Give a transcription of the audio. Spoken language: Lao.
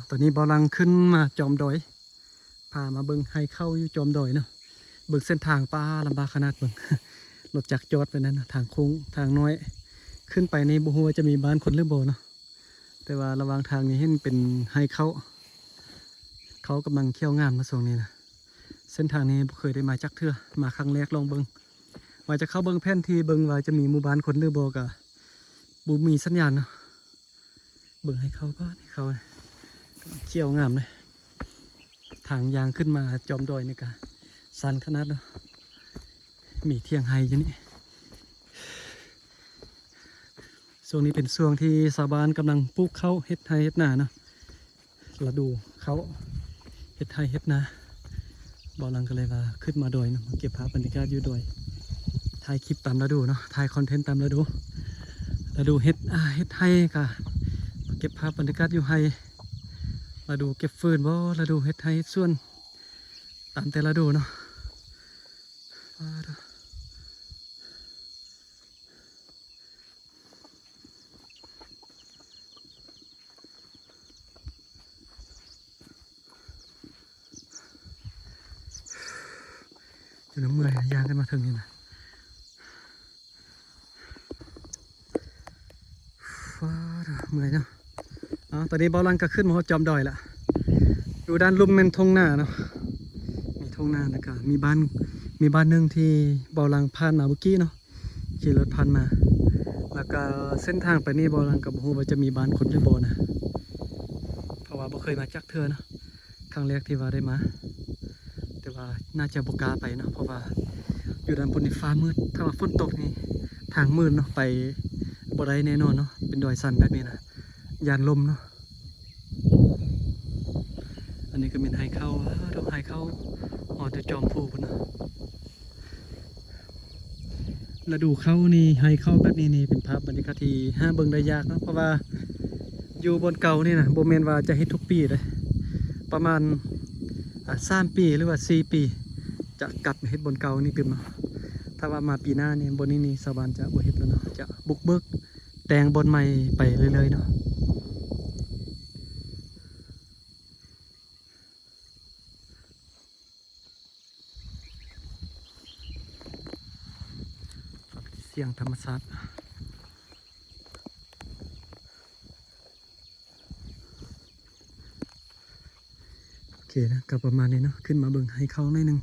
ຕອນນີ້ບ່າວຫຼັງຂຶ້ນມາຈອມດອຍ ພາມາເບິ່ງໄຮ່ເຂົ້າຢູ່ຈອມດອຍເນາະ. ເບິ່ງເສັ້ນທາງ ປ້າ ລຳບາກຂະໜາດ ເບິ່ງ ລົດຈັກຈອດໄປນັ້ນນະ ທາງໂຄ້ງທາງນ້ອຍ ຂຶ້ນໄປນີ້ບໍ່ຮູ້ວ່າຈະມີບ້ານຄົນຫຼືບໍ່ເນາະ. ແຕ່ວ່າລະຫວ່າງທາງນີ້ເຫັນເປັນໄຮ່ເຂົ້າ ເຂົ້າກຳລັງຂຽວງາມນະຊ່ວງນີ້ນະ. ເສັ້ນທາງນີ້ບໍ່ເຄີຍໄດ້ມາຈັກເທື່ອ ມາຄັ້ງແລກ ລອງເບິ່ງ ວ່າຈະເຂົ້າເບິ່ງແຜນທີ່ ເບິ່ງວ່າຈະມີໝູ່ບ້ານຄົນຫຼືບໍ່ ກະບໍ່ມີສັນຍານເນາະ. ເບິ່ງໄຮ່ເຂົ້າກ່ອນ ໄຮ່ເຂົ້າຂຽວງາມເລີຍ. ທາງຍ່າງຂຶ້ນມາຈອມດອຍນີ້ກະຊັນຂະໜາດເນາະ ມີຖຽງໄຮ່ຢູ່ນີ້. ຊ່ວງນີ້ເປັນຊ່ວງທີ່ຊາວບ້ານກຳລັງປູກເຂົ້າ ເຮັດໄຮ່ເຮັດນາເນາະ. ລະດູເຂົ້າ ເຮັດໄຮ່ເຮັດນາ ບ່າວຫຼັງກໍເລີຍວ່າຂຶ້ນມາດອຍເນາະ ມາເກັບພາບບັນຍາກາດຢູ່ດອຍ ຖ່າຍຄລິບຕາມລະດູເນາະ ຖ່າຍຄອນເທັນຕາມລະດູ. ລະດູເຮັດ ອ່າ ເຮັດໄຮ່ກະເກັບພາບບັນຍາກາດຢູ່ໄຮ່ ລະດູເກັບຟືນບໍ ລະດູເຮັດໄຮ່ເຮັດສວນ ຕາມແຕ່ລະດູເນາະ. ຈົນເມື່ອຍ ຍ່າງກັນມາເຖິງນີ້ນະ ຟ້າ ເມື່ອຍເນາະ. ເອົາ ຕອນນີ້ບ່າວຫຼັງກໍຂຶ້ນມາຮອດຈອມດອຍລະ ຢູ່ດ້ານລຸ່ມແມ່ນທົ່ງນາເນາະ ມີທົ່ງນາ ແລ້ວກໍມີບ້ານ ມີບ້ານໜຶ່ງທີ່ບ່າວຫຼັງຜ່ານມາເມື່ອກີ້ເນາະ ຂີ່ລົດຜ່ານມາ. ແລ້ວກໍເສັ້ນທາງໄປນີ້ບ່າວຫຼັງກໍບໍ່ຮູ້ວ່າຈະມີບ້ານຄົນຫຼືບໍ່ນະ ເພາະວ່າບໍ່ເຄີຍມາຈັກເທື່ອເນາະ ຄັ້ງແລກທີ່ວ່າໄດ້ມາ ແຕ່ວ່າໜ້າຈະບໍ່ກ້າໄປເນາະ ເພາະວ່າຢູ່ດ້ານພຸ້ນນີ້ຟ້າມືດ ຖ້າວ່າຝົນຕົກນີ້ທາງມືດເນາະ ໄປບໍ່ໄດ້ແນ່ນອນເນາະ ເປັນດອຍຊັນແບບນີ້ນະ ຢ້ານລົ້ມເນາະ. ອັນນີ້ກໍແມ່ນໄຮ່ເຂົ້າ ດອກໄຮ່ເຂົ້າຮອດຢູ່ຈອມພູພຸ້ນນະ. ລະດູເຂົ້ານີ້ ໄຮ່ເຂົ້າແບບນີ້ນີ້ເປັນພາບບັນຍາກາດທີ່ຫາເບິ່ງໄດ້ຍາກເນາະ ເພາະວ່າຢູ່ບ່ອນເກົ່ານີ້ນະ ບໍ່ແມ່ນວ່າຈະເຮັດທຸກປີເດ້ ປະມານ ອ່າ ສາມປີ ຫຼືວ່າສີ່ປີ ຈະກັບມາເຮັດບ່ອນເກົ່ານີ້ຕື່ມເນາະ. ຖ້າວ່າມາປີໜ້ານີ້ ບ່ອນນີ້ນີ້ຊາວບ້ານຈະບໍ່ເຮັດແລ້ວເນາະ ຈະບຸກເບີກແຕ່ງບ່ອນໃໝ່ໄປເລື້ອຍໆເນາະ. ສຽງທຳມະຊາດ ໂອເຄນະ ກໍປະມານນີ້ເນາະ ຂຶ້ນມາເບິ່ງໄຮ່ເຂົ້າໜ້ອຍໜຶ່ງ